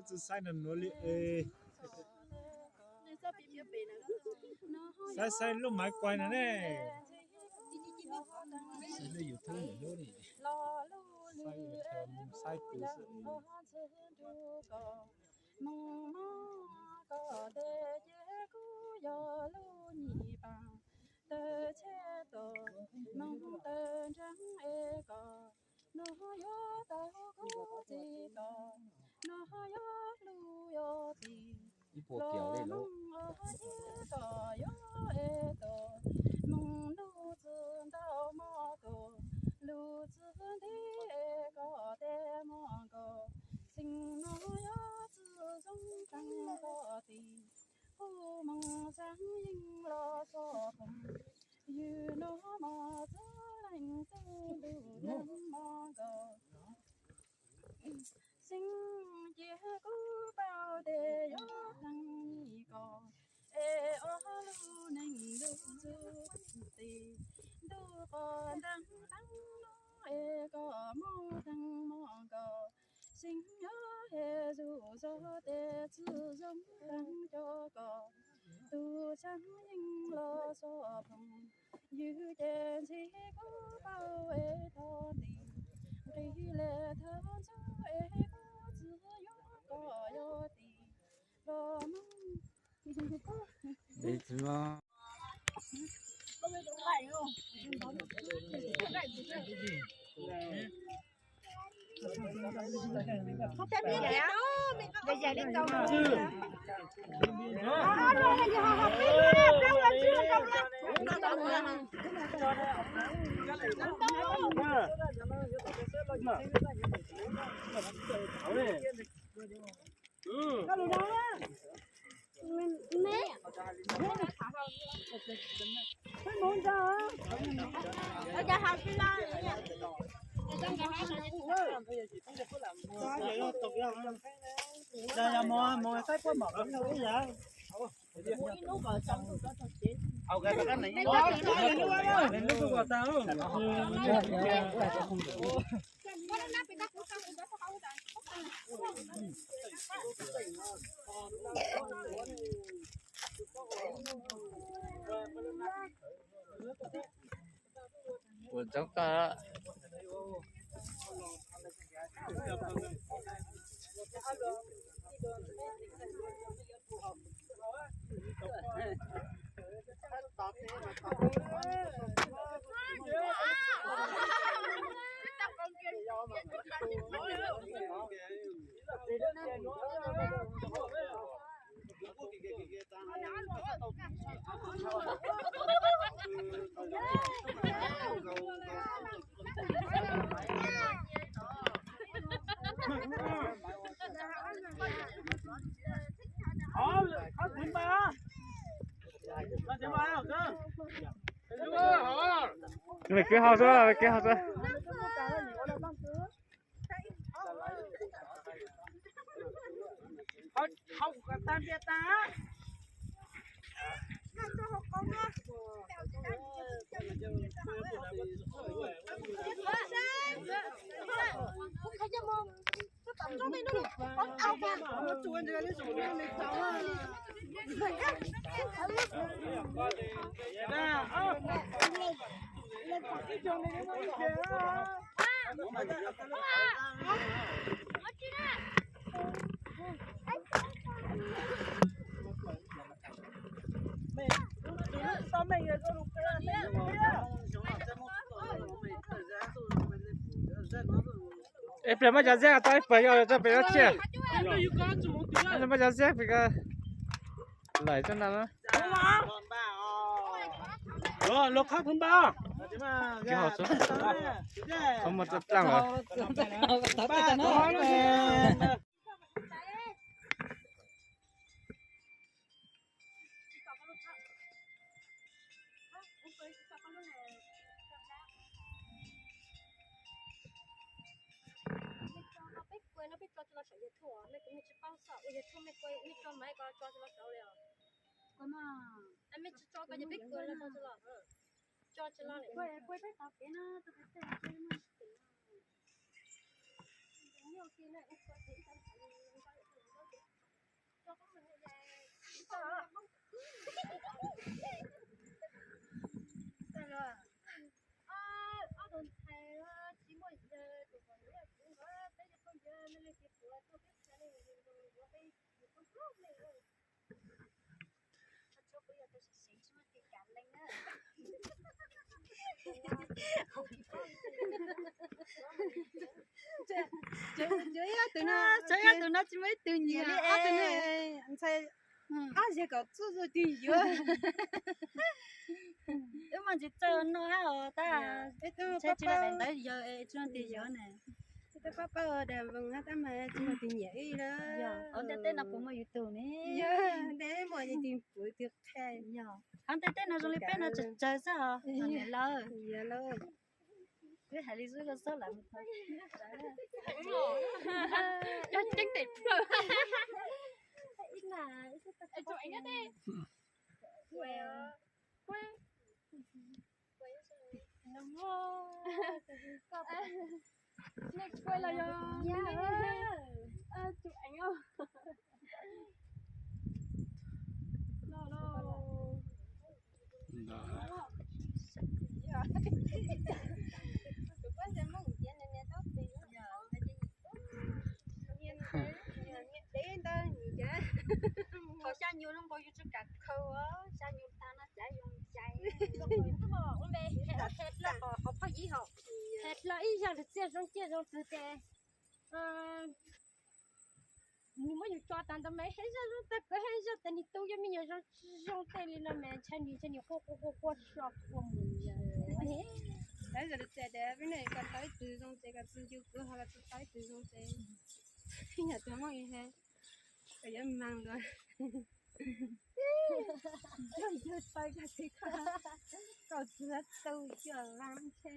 txwj saib no nuav li es. Saib saib lub maiv kuai no ne. Saib tus xwb. Moog moog koj tes ces kuv yog lub nyim paab, tawm tsheb tawm moog tawm ntseeg es koj, nuav yog tau kuv txiv koj, nuav yog lub yog tim. Los moog os ces koj yog es koj, moog lug tsi ntau mog koj, lug tsi nti es koj tes mog koj, xeeb nuav yog tsi zoo taag koj tim, kuv moog saab yeej los xov phooj ywg, nuav mog tsi leej tug ntuj leej mog koj. Xeeb ces kuv paub tes yog taag nyim koj, es ob lub neej lug txug tim, ntuj qhov ntaag taag lug es koj moog taag mog koj, xeeb yog es zuj zog tes tsi zoo taag cov koj, tug saab yeej los xov phooj ywg ces ntxhi kuv paub es thov nti, nqis le thov ntxug es kuv tsi yuav koj yog tim, los moog. Ua tsaug koj. Mej kwv hau xwb, mej kwv hau xwb. Ib pliag muab cov ziab tau ib puas yog rau pem dab tsi? Muab cov ziab pem ko, laim rau na. Los qhov kub npab, qhov muaj roj dlaaj lawm. Mej tso peb kua no peb tso tsis los saum YouTube, mej kuv mej tsis paub xwb, ua YouTube mej kua mej tso mas ko tso tsis los saud li os. Mej tsis tso ko ces peb kua no tso tsis los, tso tsis los li. Kua peb tau kev no. Tsuas yog tus no, tsuas yog tus no tsis muaj ib tug nyiam li es. Ntxhais, ob zeg kaum txuj tug twg yuav. Wb mas tsis txawj noj hab os tab, tsis tau daim ntawv yawg es tsis tau tus yuav ne. Tsis tau pab pab daim npoo hab tab mas tsis muaj tus nyiam wb lawm. Ua ntej teb no puas muaj yus tus ne? Yog, ntej muaj yus tus pum tus qhe. Yog, hab ntej teb no zoo li peb no tsawg tsawg xwb os. Niam lawv, yog lawm. Wb hais li xwb koj txhob lam mus tau. Yog ceeb tes plaws. Nej kuaj los yog tus eev os. Los los. Thaum xya nyuas no nkaus yus tsis kam khaws, xya nyuas tag no cav yus cais. Hais hlo ib zag lwm txiaj zoo ciaj zoo twg tes, nws muab yus tso tas ntawd mas hais zaj zoo tag, kuv hais zaj tas nws tu yog me nyuam zoo zoo tej li no mas ntshai nws, ntshai nws quaj quaj quaj quaj so quaj mus. Lawv zam lwm txiaj tias peb nej kom tau ib tug zoo ces kom txi ncu kuv ho kom tau ib tug zoo ces, ib nyuag tug Hmoob ib he kom yuav mag luas. Yog yog tau koj txiv koj, koj txiv tu cuaj vas ntshe.